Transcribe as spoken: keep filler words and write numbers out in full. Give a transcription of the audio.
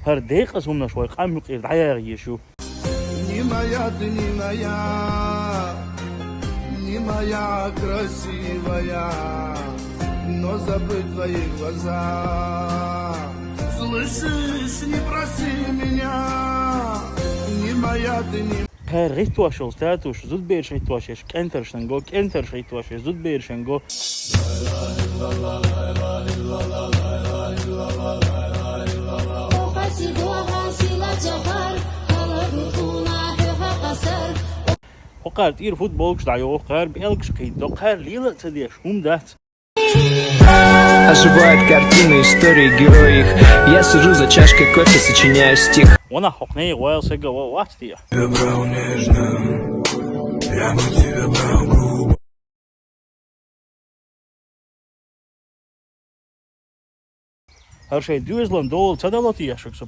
ХӀара декъаза хӀуманаш вай къам юкъера дӀаяхьа езаш ю. Не моя ты, не моя, не моя красивая, но забыть твои глаза. Слышишь, не проси меня, не моя ты, не Кхаьра гӀиттош йола статус зудабераш гӀиттош еш кӀентаршна го, кӀентарш гӀиттош еш зудаберашна го. Хьо кхара тӀера футболкаш дӀайоху, кхара пӀелгаш кхийдо, кхара лела а ца деш хӀума дац. Оживают картины, истории, герои их. Я сижу за чашкой кофе, сочиняю стих. Ванах хьо кхнега вайл сага ва вац те? ХӀара шайн доьзалан дола ца дало те шуьга со